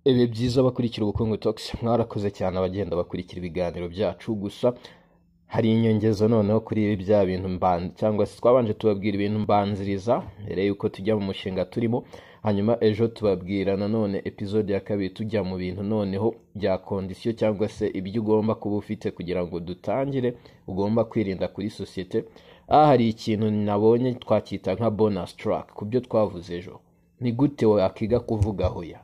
Ibihe byiza abakurikira Ubukungu Talks, mwarakoze cyane abagenda bakurikira ibiganiro byacu. Gusa hari inyongezo noneho kuri bya bintu cyangwa se twabanje tubabwira ibintu mbanziriza mbere yuko tujya mu mushinga turimo, hanyuma ejo tubabwira nanone episode ya kabiri tujya mu bintu noneho bya condition cyangwa se ibyo ugomba kuba ufite kugira ngo dutangire, ugomba kwirinda kuri sosiyete. Aha hari ikintu nabonye twacyita nka bonus track ku byo twavuze ejo. Ni gute wakiga kuvuga hoya?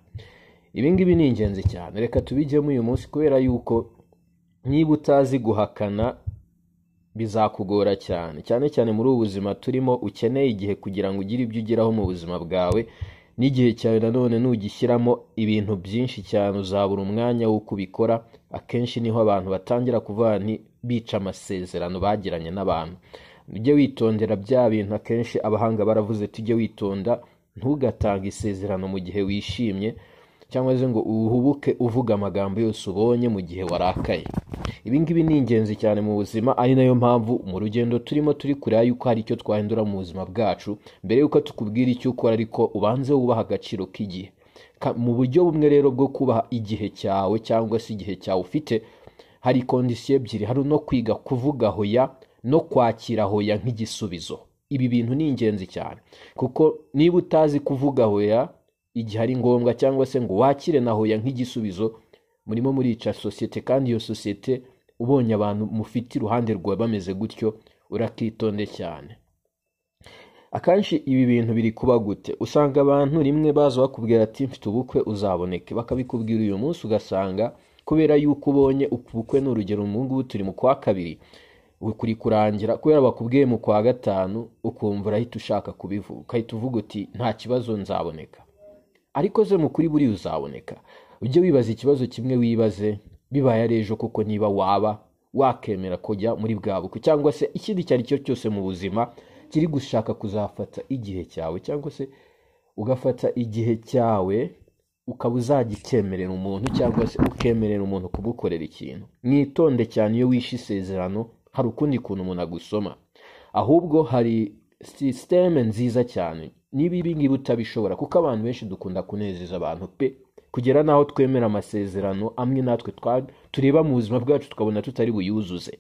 Ibi ngibi ni ingenzi cyane, reka tubijyemo uyu munsi, kubera yuko niba utazi guhakana bizakugora cyane, cyane cyane muri ubu buzima turimo. Ukeneye igihe kugira ngo ugire ibyo ugeraho mu buzima bwawe, n'igihe cyawe nanone nugishyiramo ibintu byinshi cyane uzabura umwanya w'uko ubikora. Akenshi niho abantu batangira kuvuga nti bica amasezerano bagiranye n'abantu. Ujye witondera bya bintu, akenshi abahanga baravuze, tujye witonda, ntugatange isezerano mu gihe wishimye, cyangwa se ngo uhubuke uvuga amagambo yose ubonye mu gihe warakaye. Ibi ngibi ni ingenzi cyane mu buzima, ari nayo mpamvu mu rugendo turimo turi kureba yuko hari icyo twahindura mu buzima bwacu. Mbere yuko tukubwira icyo ukora ariko, ubanze wubaha agaciro k'igihe. Mu buryo bumwe rero bwo kubaha igihe cyawe cyangwa se igihe cyawe ufite, hari condition ebyiri: hari no kwiga kuvuga hoya no kwakira hoya nk'igisubizo. Ibi bintu ni ingenzi cyane, kuko niba utazi kuvuga hoya igihe ari ngombwa cyangwa se ngo wakire na hoya nk'igisubizo, murimo murica sosiyete. Kandi iyo sosiyete ubonye abantu mufite iruhande rwawe bameze gutyo, urakitonde cyane. Akenshi ibi bintu biri kuba gute? Usanga abantu rimwe baza bakubwira ati: "Mfite ubukwe, uzaboneke." Bakabikubwira uyu munsi, ugasanga kubera yuko ubonye ubukwe, ni urugero, ubu ngubu turi mu kwa kabiri kuri kurangira, kubera bakubwiye mu kwa gatanu, ukumva urahita ushaka kubivuga, ugahita uvuga uti: "Nta kibazo, nzaboneka." Ariko se mu kuri buriya uzaboneka? Ujye wibaza ikibazo kimwe, wibaze bibaye ari ejo kuko niba waba wakemera kujya muri bwa bukwe cyangwa se ikindi icyo ari cyo cyose mu buzima kiri gushaka kuzafata igihe cyawe, cyangwa se ugafata igihe cyawe ukaba uzagikemerera umuntu, cyangwa se ukemerera umuntu kugukorera ikintu. Mwitonde cyane, iyo wishe isezerano hari ukundi kuntu umuntu agusoma. Ahubwo hari système nziza cyane niba ibi ngibi utabishobora, kuko abantu benshi dukunda kunezeza abantu pe, kugera n'aho twemera amasezerano amwe natwe tureba mu buzima bwacu tukabona tutari buyuzuze.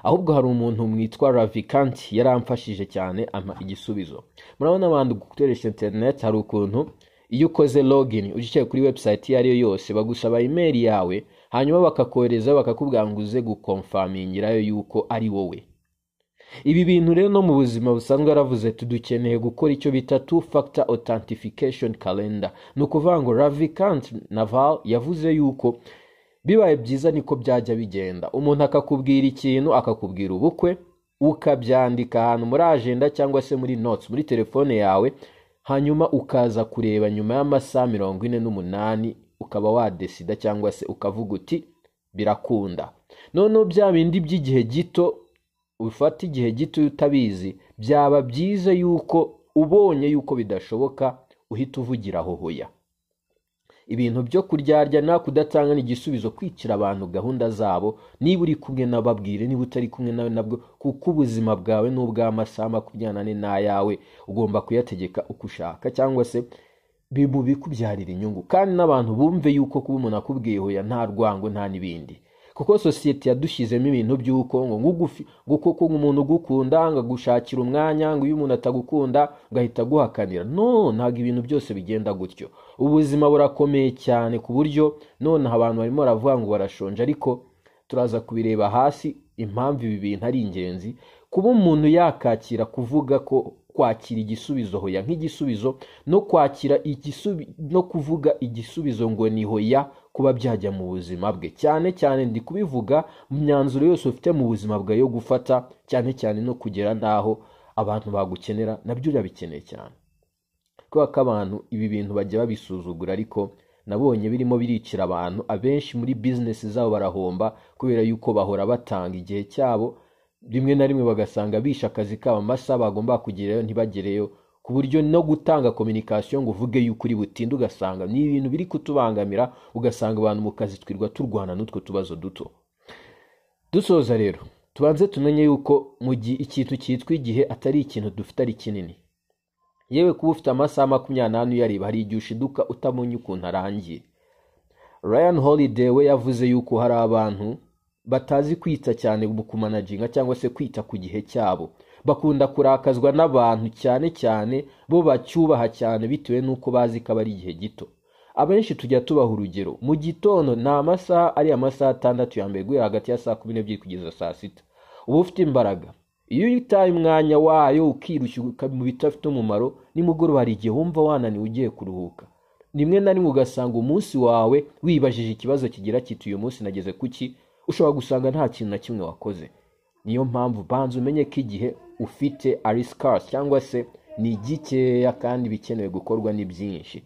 Ahubwo hari umuntu mwitwa Ravikant yaramfashije cyane, ampa igisubizo. Murabona abantu gukoresha internet, hari ukuntu iyo ukoze login ugiye kuri website iyo ari yo yose, bagusaba email yawe, hanyuma bakakohereza bakakubwira ngo uze guconfirmingirayo yuko ari wowe. Ibi bintu rero no mu buzima busanzwe yaravuze tudukeneye gukora icyo bita two factor authentication calendar. Ni ukuvuga ngo Ravikant Naval yavuze yuko bibaye byiza niko byajya bigenda: umuntu akakubwira ikintu, akakubwira ubukwe, ukabyandika ahantu muri agenda cyangwa se muri notes muri telefone yawe, hanyuma ukaza kureba nyuma y'amasaha 48, ukaba wadecida cyangwa se ukavuga uti: "Birakunda." Noneho bya bindi by'igihe gito, ufata igihe gito utabizi, byaba byiza yuko ubonye yuko bidashoboka uhita uvugira aho hoya. Ibintu byo kuryarya nta kudatanga igisubizo, kwicira abantu gahunda zabo. Niba uri kumwe nababwire, niba utari kumwe nawe nabwo, kuko ubuzima bwawe ni ubw'amasaha 24 n'ayawe, ugomba kuyategeka uko ushaka cyangwa se bikubyarira inyungu. Kandi n'abantu bumve yuko kuba umuntu akubwiye hoya nta rwango, nta n'ibindi, kuko sosiyete yadushyizemo ibintu by'uko ngo ngugufi, ngo kuko umuntu ugukunda ngo agushakira umwanya, ngo iyo umuntu atagukunda ngo ahita aguhakanira. No, ntabwo ibintu byose bigenda gutyo. Ubuzima burakomeye cyane, ku buryo nonaha abantu barimo baravuga ngo barashonje, ariko turaza kubireba hasi impamvu ibi bintu ari ingenzi kuba umuntu yakakira kuvuga ko kwakira igisubizo hoya nk'igisubizo, no kwakira no kuvuga igisubizo ngo ni hoya, kuba byajya mu buzima bwe. Cyane cyane ndi kubivuga mu myanzuro yose ufite mu buzima bwawe yo gufata, cyane cyane no kugera n'aho abantu bagukenera, nabyo urabikeneye cyane, kubera ko abantu ibi bintu bajya babisuzugura, ariko nabonye birimo biricira abantu abenshi muri business zabo, barahomba kubera yuko bahora batanga igihe cyabo, rimwe na rimwe bagasanga bishe akazi kabo, amasaha bagomba kugerayo ntibagereyo, ku buryo no gutanga communication ngo uvuge yuko uri butinde, ugasanga ni ibintu biri kutubangamira, ugasanga abantu mu kazi twirwa turwana n'utwo tubazo duto. Dusoza rero, tubanze tumenye yuko mu gihe ikintu cyitwa igihe atari ikintu dufite ari kinini. Yewe, kuba ufite amasaha 24 uyareba, hari igihe ushiduka utabonye ukuntu arangiye. Ryan Holiday we yavuze yuko hari abantu batazi kwita cyane mu kumanaginga cyangwa se kwita ku gihe cyabo. Bakunda kurakazwa n'abantu, cyane cyane bo bacyubaha cyane, bitewe n'uko bazi ko aba ari igihe gito. Abenshi tujya tubaha urugero: mu gitondo ni amasaha, ari amasaha 6 ya mbere, guhera hagati ya saa 12 kugeza saa 6, uba ufite imbaraga. Iyo utaye umwanya wayo, ukirushya mu bidafite umumaro, nimugoroba hari igihe wumva wananiwe, ugiye kuruhuka. Rimwe na rimwe ugasanga umunsi wawe wibajije ikibazo kigira kiti: "Uyu munsi nageze kuki?" Ushobora gusanga nta kintu na kimwe wakoze. Niyo mpamvu banza umenye ko igihe ufite ari scarce, cyangwa se ni gikeya, kandi ibikenewe gukorwa ni byinshi.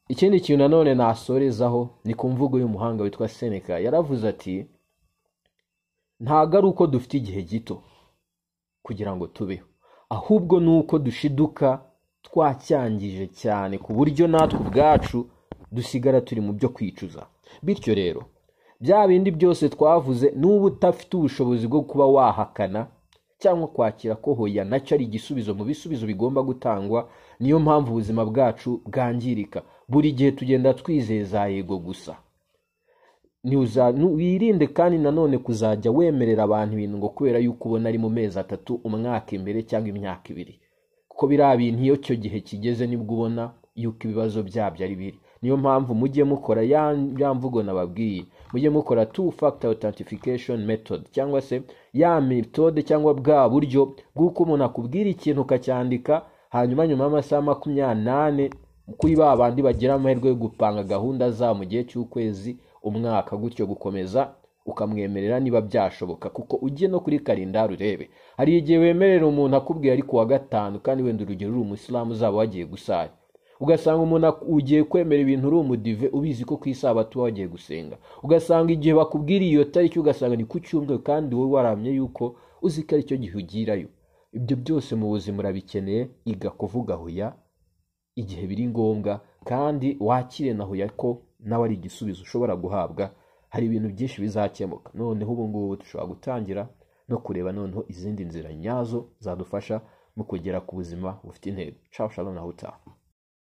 Ikindi kintu nanone nasorezaho ni ku mvugo y'umuhanga witwa Seneca. Yaravuze ati: "Ntabwo ari uko dufite igihe gito kugira ngo tubeho, ahubwo ni uko dushiduka twacyangije cyane ku buryo natwe ubwacu dusigara turi mu byo kwicuza." Bityo rero, bya bindi byose twavuze, n'uba udafite ubushobozi bwo kuba wahakana cyangwa kwakira ko hoya nacyo ari igisubizo mu bisubizo bigomba gutangwa. Niyo mpamvu ubuzima bwacu bwangirika. Buri gihe tugenda twizeza yego gusa. Wirinde kandi nanone kuzajya wemerera abantu ibintu ngo kubera yuko ubona ari mu mezi 3, umwaka imbere cyangwa imyaka 2, kuko biriya bintu iyo icyo gihe kigeze nibwo ubona yuko ibibazo byabyo ari biri. Niyo mpamvu mujye mukora ya mvugo nababwiye, mujye mukora two factor authentication method, cyangwa se ya methode cyangwa bwa buryo bw'uko umuntu akubwira ikintu ukacyandika, hanyuma nyuma y'amasaha 24, kuri ba bandi bagira amahirwe yo gupanga gahunda zabo mu gihe cy'ukwezi, umwaka, gutyo gukomeza, ukamwemerera niba byashoboka. Kuko ujye no kuri kalendari urebe, hari igihe wemerera umuntu akubwiye ari kuwa gatanu, kandi wenda urugero uri umusilamu uzaba wagiye gusara, ugasanga umuntu ugiye kwemera ibintu uri umudive, ubizi ko ku isabato uba wagiye gusenga, ugasanga igihe bakubwiriye iyo tariki, ugasanga ni ku cyumweru, kandi wowe waramye yuko uzi ko aricyo gihe ugirayo. Ibyo byose mu buzima urabikeneye. Iga kuvuga hoya igihe biri ngombwa, kandi wakire na hoya ko nawe ari igisubizo ushobora guhabwa. Hari ibintu byinshi bizakemuka. Noneho ubu ngubu dushobora gutangira no kureba noneho izindi nzira nyazo zadufasha mu kugera ku buzima bufite intego. Ciao, shalom, naho utaha.